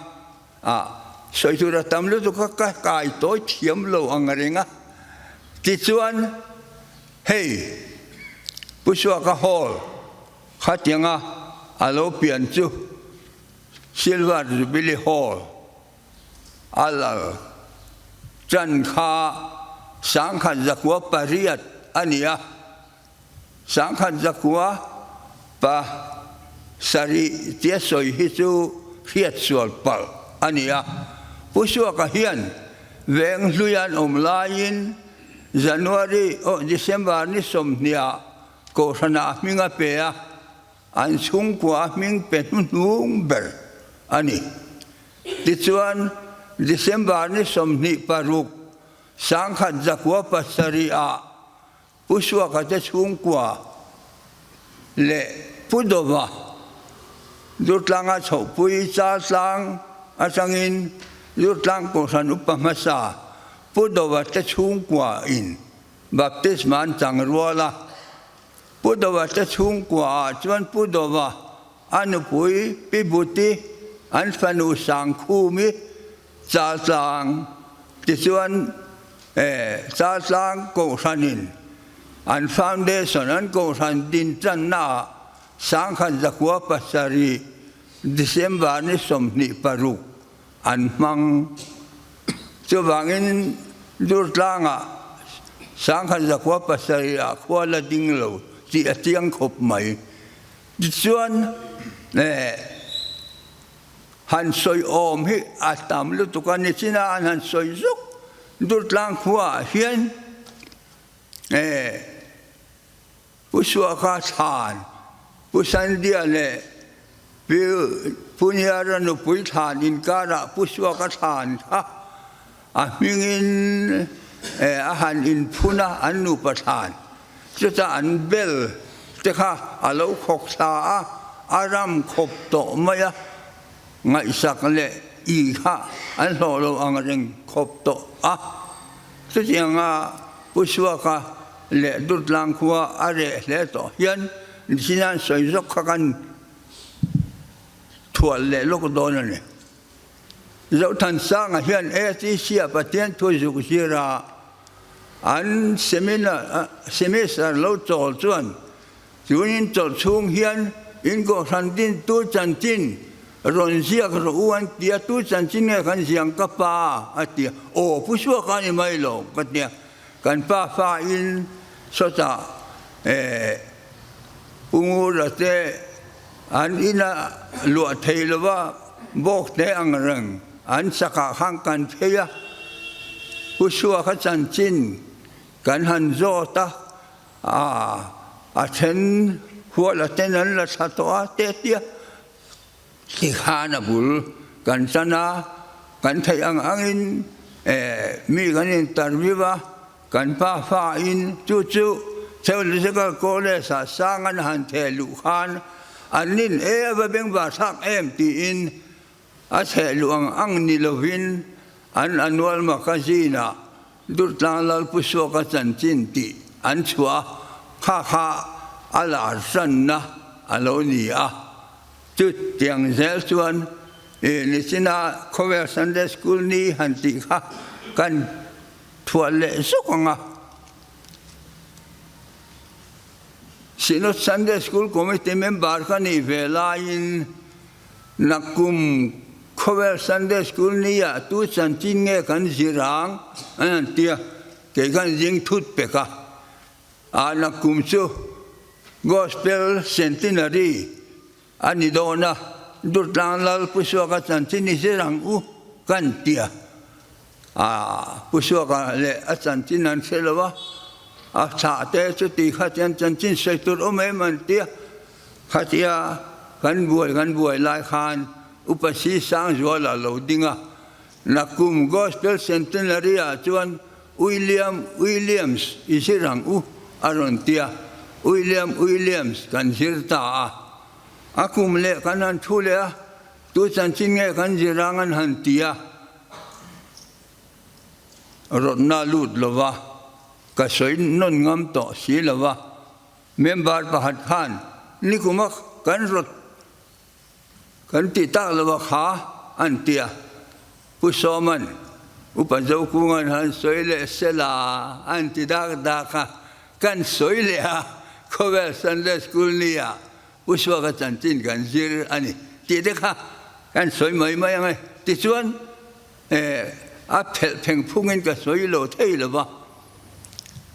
a sawi tur a tam lutuk a, ka kai tawi thiam lo ang reng a. Tichuan, hei Pu Suaka Hall khatianga a lo pian chu Silver Jubilee Hall a lal chan kha 1908 a ni a, 1907 tia sawi hi chu hriat sual palh a ni a. Pu Suaka hian veng hluian awm laiin January, oh, December ni 20 ah Kohhranah a hming a pe a. An chhungkua a hming pe hnuhnung ber a ni. Tichuan, December ni 26, 1907 ah Pu Suaka te chhungkua leh Pu Dova Durtlanga chhohpui Chaltlang atangin Durtlang Kohhran Upa hmasa Pu Dova te chhungkua in baptisma an chang rual a. Pu Dova te chhungkua ah chuan Pu Dova, a nupui Pi Buti, an fanu Sangkhumi, Chaltlang tichuan Chaltlang Kohhranin an foundation an Kohhran din tanna ah 1907 December ni 26 an hmang. Chuvangin Durtlangah 1907 ah khua la ding lo tih a chiang khawp mai. Tichuan han sawi awm hi a tam lutuk a, nichina an han sawi zuk Durtlang khuaah hian Pu Suaka thlan, Pu Sandia leh Pi Pu Niara nupui thlan inkarah Pu Suaka thlan kha a hmingin a han inphun a, an nupa thlan. Chutah an bel te kha a lo khawk thla a, a ram khawp tawh mai a, ngaihsak leh i kha an hlawh lo ang reng khawp tawh a. Chutianga Pu Suaka leh Durtlang khua a reh hle tawh hian Nichinan sawi zawk kha kan thual leh lawk dawn a ni. Zothansanga hian ATC-a Pathian thu zuk zira an seminar semester lo chawl chuan Tunin chawlh chhung hian in kohhran dintu chanchin rawn ziak rawh u an ti a, tu chanchin nge kan ziang ka pa a ti a, aw pu chhuak a ni mai lo ka ti a, kan pa fa in sawtah eh Pu Ngura te an ina luah thei lova bawk te ang reng an chakah khan kan phei a, Pu Suaka chanchin kan han zawt a. A, a then hual a ten an la thla tawh a te tia tikhan a bul kan chan a, kan theih ang angin eh mi kan interview a, kan pa fa in chu chu Theological College ah sang an han theh luh khan an nin e a va bengvar thlak em tiin a theh luh ang ang ni lovin an annual magazine ah Durtlang Lalpu Suaka chanchin tih an chhuah a, kha kha a lar tanna a lo ni a. Chutiang zel chuan nichina Khawvel Sunday School ni han tih kha kan thuah leh zuk ang a. Synod Sunday School Committee member ka nih ve laiin Nakum khawvel Sunday School ni ah tu chanchin nge kan zir ang an han ti a, kei khan zing thut pek a, ah nakum chu Gospel Centenary a ni dawn a, Durtlang Lal Pu Suaka chanchin i zir ang u kan ti a, ah Pu Suaka leh a chanchin an hre lo a, a thlah te chuti kha chuan chanchin sawi tur awm em an ti a. Khatia kan buai kan buai lai khan Upa Si Sangzuala lo ding a, Nakum Gospel Centenary ah chuan William Williams i zir ang u a rawn ti a, William Williams kan zir ta a. A kum leh kan han thu leh a, tu chanchin nge kan zir ang an han ti a. Rawtna lut lova, ka sawi nawn ngam tawh si lova, member pakhat khan nikuma kan rawt kan tih tak lova kha an ti a, Pu Sawman, Upa Zokungan han sawi leh sela an ti dak dak a, kan sawi leh a, khawvel Sunday School nia Pu Suaka chanchin kan zir a ni tih te kha kan sawi mai mai ang e. Tichuan a phelh pheng phungin ka sawi lo thei lo va,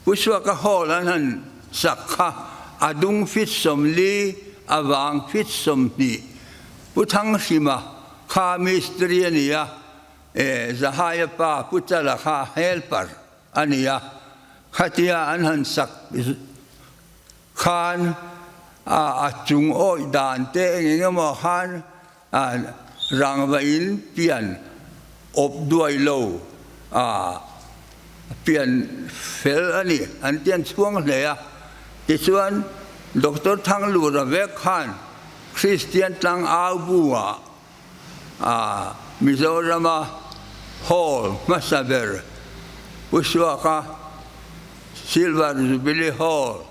Pu Suaka Hall an han sak kha a dung fit 40, a vang fit 20. Pu Thanghrima kha mistiri a ni a, Zahaia pa Pu Chala kha helper a ni a, khatia an han sak khan a chung awih dan te eng eng emaw khan rangva in pian awp duai lo a pian fel a ni an ti an chhuang hle a. Tichuan Doctor Thanglura vek khan Kristian tlangau bu ah a Mizorama Hall hmasa ber Pu Suaka Silver Jubilee Hall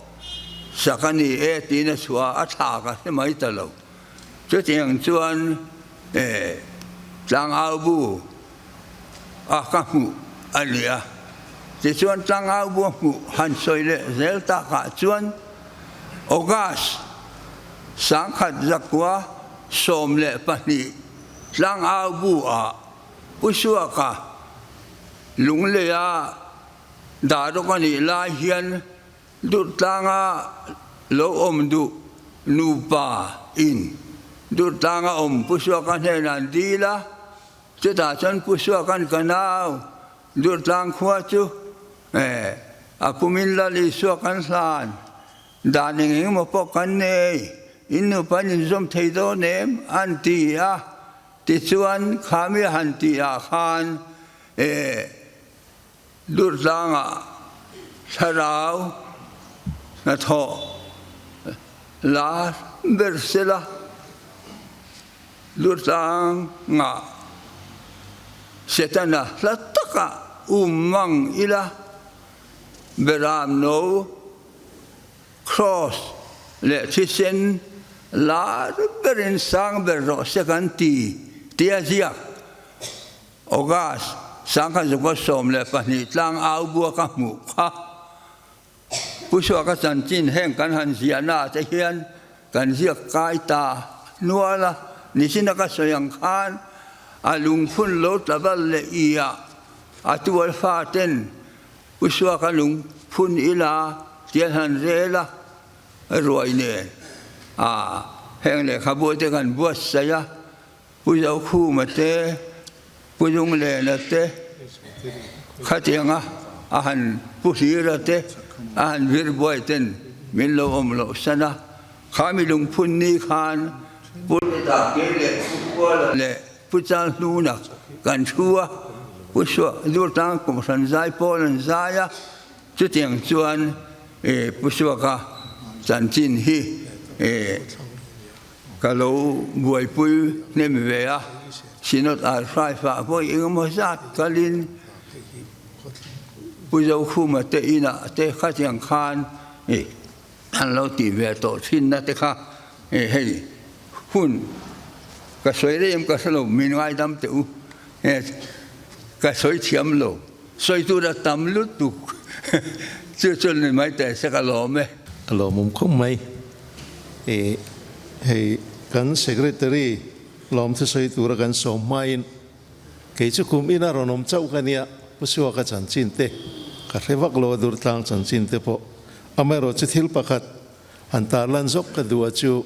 sak a ni e tiin a chhuah a, a thla ka hre mai ta lo. Chutiang chuan tlangau bu a ka hmuh a ni a. Tichuan tlangau bu a hmuh han sawi leh zel takah chuan August 1912 tlangau bu ah Pu Suaka Lungleia Daruk a nih lai hian Durtlanga lo awm duh nupa in Durtlanga awm Pu Suaka hnenah an dil a, chutah chuan Pu Suaka'n ka nau Durtlang khua chu a pumin Lal Isua kan hlan dan eng eng emaw pawh kan nei, in nupa in inzawm thei dawn em? an ti a, tichuan khami a han tih ah khan Durtlangah thlarau hnathawh la ber sela, Durtlangah Setana hla takah um mang ila, Beram no Kraws leh thisen lar berin sang ber rawh se kan ti tia ziak. August 1912 tlang au bua ka hmuh kha. Pu Suaka chanchin heng kan han ziahna ah te hian kan ziak kai ta nual a, nichina ka sawi ang khan a lungphun lo tla val leh i ah a tual fa ten Pu Suaka lungphun ila tian han rel a, ruai nen a heng lehkhabu te kan buatsaih a. Pu Zokhuma te, Pu Lunglena te, khatianga a han Pu Hlira te a han vir buai ten min lo awm loh san a, kha mi lungphun ni khan Pu Take leh Pu Kuala leh Pu Chalhnuna kan thu a, Pu Suah Durtlang Kohhran zai pawl an zai a, chutiang chuan Pu Suaka chanchin hi Ka lo buaipui hnem ve a, Synod Archive-ah pawh engemaw zat kalin Pu Zokhuma te inah te khatiang khan an lo tih ve tawh thinna te kha hei hun ka sawi rei em ka hre lo, min ngaidam teh u, ka sawi thiam lo, sawi tur a tam lutuk chu chu ni mai teh se ka lawm e. A lawmawm khawp mai. I hei kan secretary lawm thusawi tura kan sawm hmain kei chu kum ina rawn awm chauh ka nia, Pu Suaka chanchin te ka hre vak lo a Durtlang chanchin te pawh. Amaherawh chu thil pakhat han tarlan zawk ka duh a chu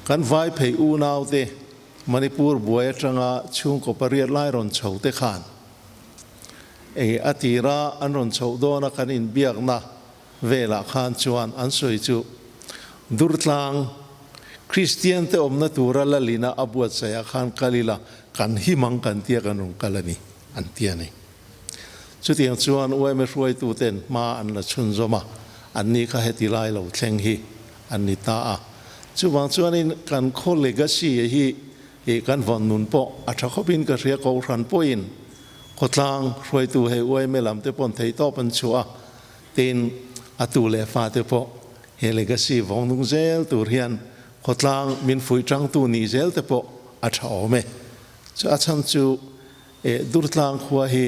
kan vai phei unau te Manipur buai atanga chhungkaw pariat lai rawn chho te khan ei a tira an rawn chhoh dawna kan inbiakna velah khan chuan an sawi chu Durtlang Kristian te awmna tura Lalina a buatsaihah khan kal ila kan him ang kan tia kan rawn kal a ni an ti a ni. Chutiang chuan yma hruaitu ten hma an la chhunzawm a, an ni kha heti lai lo thleng hi an ni ta a. Chuvang chuanin kan khaw legacy hi kan vawn nun pawh a tha khawpin ka hria kohhran pawhin. Khawtlang hruaitu hei uaime lam te pawn theihtawp an chhuah a, tin a tu leh fa te pawh he legacy vawng nung zel tur hian khawtlang min fuih tangtu nih zel te pawh a tha awm e. Chu a chhan chu e Durtlang khua hi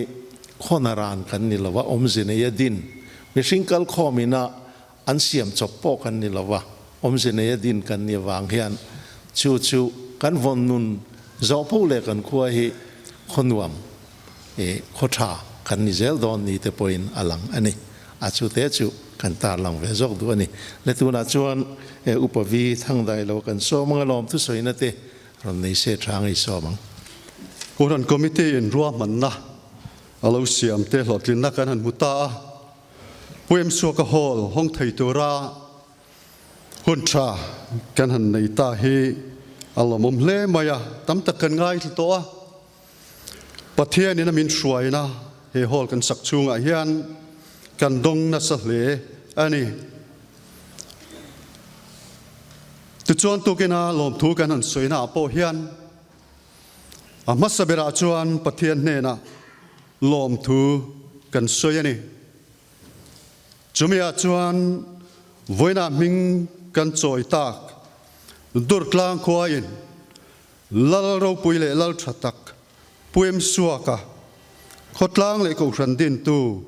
khawna ran kan ni lo a, awmze neia din mihring kal khawm ina an siam chawp pawh kan ni lo a, awmze neia din kan ni avang hian chu chu kan vawn nun zawh poh leh kan khua hi khaw nuam eh khaw tha kan ni zel dawn ni te pawhin a lang a ni. A chu te chu kan tar lang ve zawk duh a ni. Le tunah chuan eh Upa Vi Thangdai lo kan sawm ang alawm thusawina te rawn nei se tha ngei sawm ang. Kohhran Committee in ruahmanna a lo siam te hlawhtlinna kan han hmu ta a. Pu Emsuaka Hall hawng thei tura hun tha kan han nei ta hi a lawmawm hle mai a, tam tak kan ngaithla tawh a. Pathianin a min hruaina he hall kan sak chhungah hian kan dawng nasa hle a ni. Tichuan tukina lawmthu kan han sawina ah pawh hian a hmasa berah chuan Pathian hnenah lawmthu kan sawi a ni. Chumiah chuan vawiinah hming kan chawi tak Durtlang khuain Lal ropui leh Lal tha tak Puem Suaka khawtlang leh kohhran dintu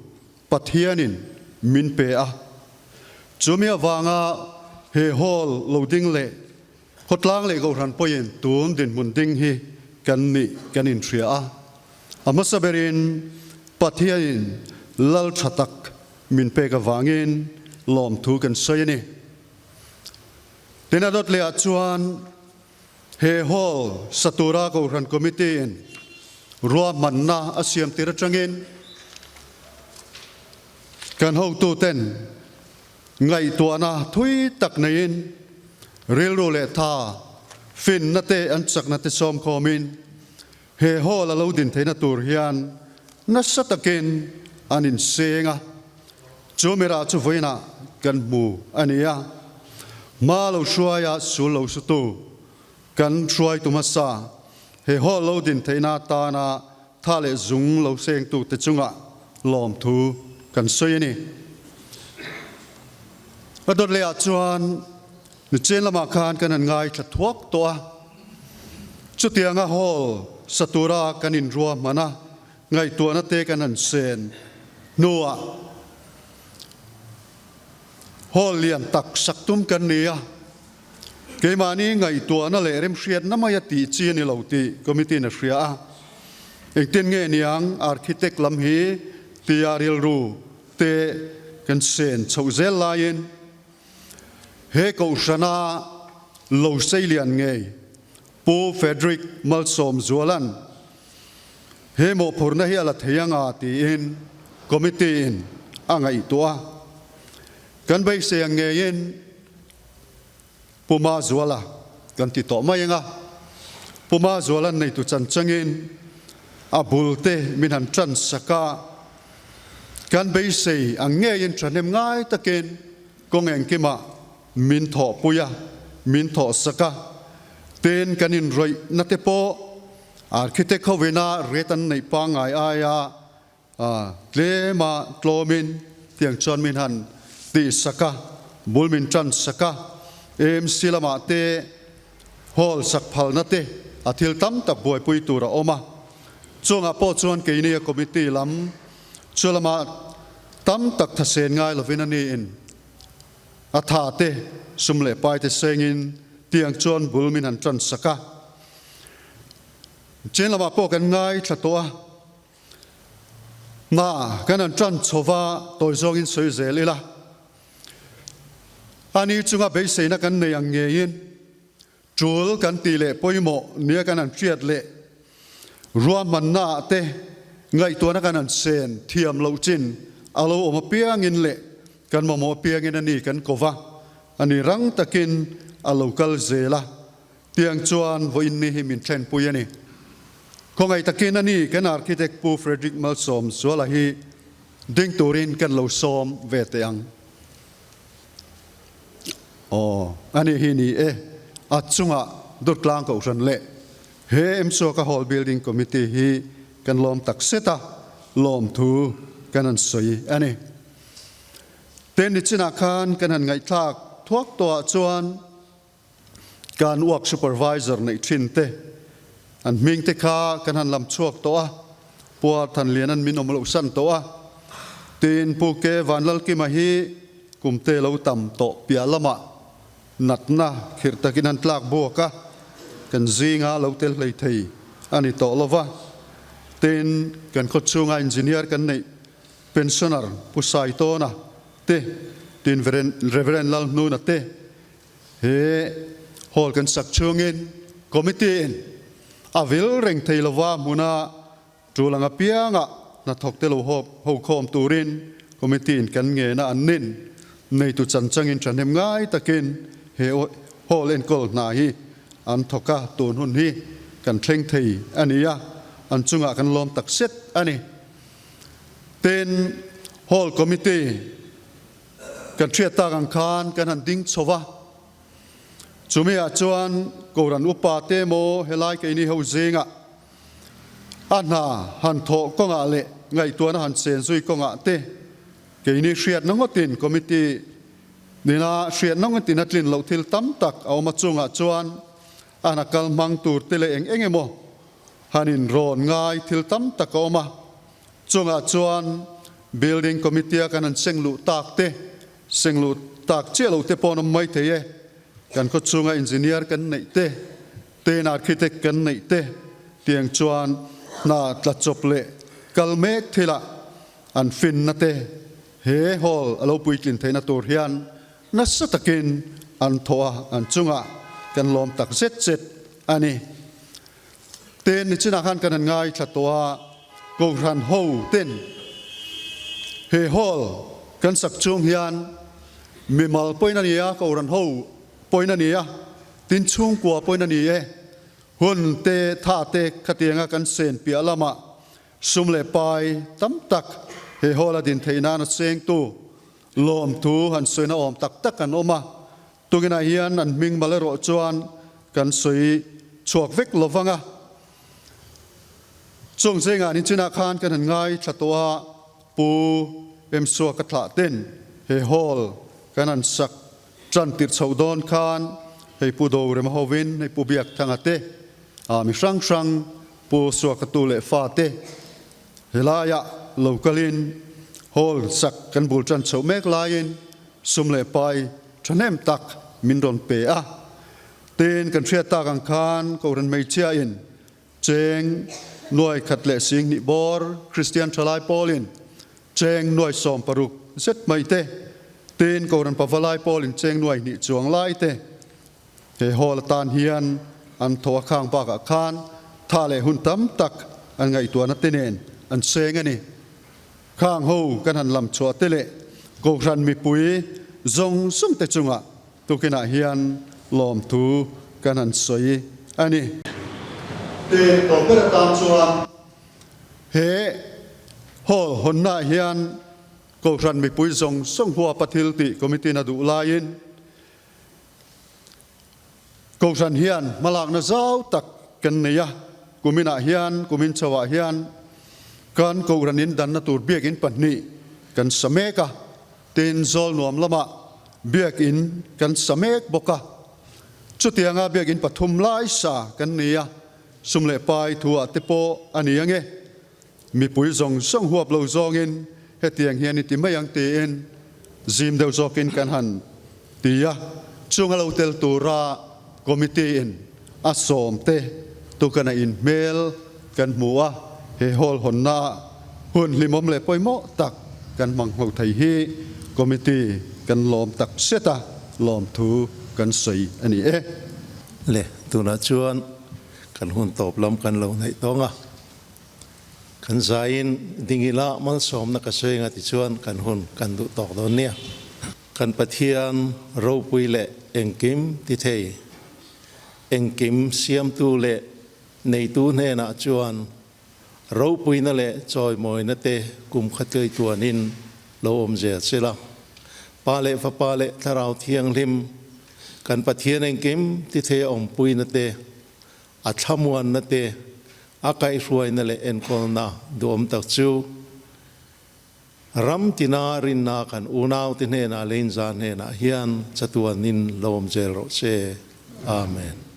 Pathianin min pe a. Chumi avanga he hall lo ding leh khawtlang leh kohhran pawhin tun dinhmun ding hi kan nih kan inhria a. A hmasa berin Pathianin Lal tha tak min pek avangin lawmthu kan sawi a ni. Tin a dawt lehah chuan he hall sa tura Kohhran Committee in ruahmanna a siam tir atangin kan hotuten ngaihtuahna thui tak neiin rilru leh tha finna te an chakna te sawmkhawmin He hall a lo din theihna tur hian nasa takin an inseng a, chu mirah chu vawiinah kan hmu a ni a. Hma lo hruaia sul lo sutu kan hruaitu hmasa he hall lo din theihna atana tha leh zung lo sengtute chungah lawmthu kan sawi a ni. A dawt lehah chuan Nichin lamah khan kan han ngaithla thuak tawh a, chutianga hall sa tura kan inruahman a, ngaihtuahna te kan han sen hnuah hall lian tak sak tum kan ni a, keimahni ngaihtuahna leh remhriatna mai a tih chi a ni lo tih committee in a hria a, engtin nge niang architect lam hi tia rilru te kan sen chhoh zel laiin He kohhrana lo seilian ngei Pu Frederick Malsawmzuala'n he mawhphurhna hi a la thei anga tiin committee in a ngaihtuah a. Kan beisei ang ngeiin Pu Mazuala kan ti tawh mai anga Pu Mazuala'n neitu chan changin a bul te min han tan sak a, kan beisei ang ngeiin thahnem ngai takin Kawng engkimah min thawhpui a, min thawhsak a, tin kan inrawihna te pawh architect hovina rate an neih pangngai aia tlema tlawmin tiang chuan min han tihsak a, bul min tansak a, AMC lamah te hall sak phalna te a thil tam tak buaipui tur a awm a, chungah pawh chuan keini a committee lam Chu lamah tam tak thasen ngai lovin a niin a tha te, sum leh pai te sengin tiang chuan bul min han tan sak a. Chen lamah pawh kan ngaithla tawh a, hna kan han tan chho va, tawi zawngin sawi zel ila. Ani chunga beiseina kan nei ang ngeiin Tul kan tih leh pawimawh nia kan han hriat leh ruahmanna ah te ngaihtuahna kan han sen thiam loh chin a lo awm apiangin leh kan mamawh apiangin a ni kan ko va, a ni rang takin a lo kal zel a, tiang chuan vawiin ni hi min thlenpui a ni. Khawngaih takin a ni kan Architect Pu Frederick Malsawmzuala hi ding turin kan lo sawm ve teh ang. Aw, ani hi ni e, a chungah Durtlang Kohhran leh he Msuaka Hall Building Committee hi kan lawm tak zet a, lawmthu kan han sawi a ni. Ten ni chinah khan kan han ngaihthlak thuak tawhah chuan kan work supervisor neih thin te an hming te kha kan han lam chhuak tawh a, Puar Thanlian an min awm loh san tawh a, tin Pu Ke Vanlalkima hi kum te lo tam tawh piah lamah natna khirh takin an tlak buak a, kan zinga lo tel hlei thei a ni tawh lo va, tin kan khaw chhunga engineer kan neih pensioner Pu Saitawna te, tin Reverend Lalhnuna te he hall kan sak chhungin committee in a vil reng thei lova hmuna tul ang apianga hnathawk te lo ho khawm turin committee in kan ngena an nin neitu chanchangin thahnem ngai takin he hall enkawl hna hi an thawk a, tun hun hi kan thleng thei a ni a, an chungah kan lawm tak set a ni. Tin, hall committee Kan hriat tak ang khan kan han ding chho va, chumiah chuan Kohhran upa te emaw helai keini ho zingah a hna han thawh kawngah leh ngaihtuahna han chen zui kawngah te keini hriatna ngawtin committee nena hriatna ngawtin a tlin loh thil tam tak a awm a, chungah chuan a hna kal hmang tur te leh eng eng emaw han inrawn ngai thil tam tak a awm a. Chungah chuan Building Committee-a kan han seng luh tak te, seng luh tak chiah lo te pawh an awm mai thei e. Kan khaw chhunga Engineer kan neih te, ten Architect kan neih te tiang chuan hna tla chawp leh kal mek thilah an finna te he hall a lo puitlin theihna tur hian nasa takin an thawh a, an chungah kan lawm tak zet zet a ni. Ten nichinah khan kan han ngaithla tawh a, Kohhran ho ten he hall kan sak chung hian mimal pawhin a ni a, Kohhran ho pawhin a ni a, tin chhungkua pawhin a ni e. Hun te, tha te khatianga kan sen piah lamah sum leh pai tam tak he hall a din theih nan a chengtu lawmthu han sawina awm tak tak an awm a. Tukinah hian an hming mal erawh chuan kan sawi chhuak vek lo vang a. Chung zingah nichinah khan kan han ngaithla tawh a, Pu Emsua ka thlah ten he hall kan han sak tan tirh chhoh dawn khan hei Pu Dorema hovin hei Pu Biakthanga te, mi hrang hrang Pu Suakatu leh fa te helaiah lo kalin hall sak kan bul tan chhoh mek laiin sum leh pai Thahnem tak min rawn pe a, tin kan hriat tak ang khan Kohhran hmeichhia in cheng nuai khat leh sing hnih bawr, Kristian thalai pawl in cheng nuai 16 zet mai te, tin Kohhran pavalai pawl in cheng nuai hnih chuang lai te he hall atan hian an thaw a khang bakah khan tha leh hun tam tak an ngaihtuahna te nen an seng a ni. Khang ho kan han lam chhuah te leh Kohhran mipui zawng zawng te chungah tukinah hian lawmthu kan han sawi a ni. Te tawp ber atan chuan he hall hawnnaah hian Kohhran mipui zawng zawng huapa thil tih committee-in a duh laiin Kohhran hian hmalakna zau tak kan nei a, kuminah hian, kumin chhoah hian kan Kohhran in danna tur biakinn pahnih kan sa mek a, tin zawl nuam lamah biakinn kan sa mek bawk a. Chutianga biakinn pathum lai sa kan ni a, sum leh pai thuah te pawh a ni ange. Mipui zawng zawng huap lo zawngin hetiang hian i ti mai ang tiin zim deuh zawkin kan han ti a, chung a lo tel tura committee in a sawm te tukana in hmel kan hmu a, he hall hawnna ah hun hlimawm leh pawimawh tak kan hmang hlo thei hi committee kan lawm tak zet a, lawmthu kan sawi a ni e. Le, tunah chuan kan hun tawp lam kan lo hnaih tawng a. Kan zaiin dingila malsawmna ka sawi anga tichuan kan hun kan duh tawk dawn nia. Kan Pathian ropui leh engkim ti thei, engkim siamtu leh neitu hnenah chuan ropuina leh chawimawina te kum kha tuaituanin lo awm zel sela. Pa leh Fapa leh Thlarau Thianghlim kan Pathian engkim ti thei a awmpuina te, a thlamuanna te, A kaihhruaina leh enkawlna duhawm tak chu ram tina rinna kan unaute hnenah leh inzah hnenah hian chatuanin lo awm zel rawh se. Amen.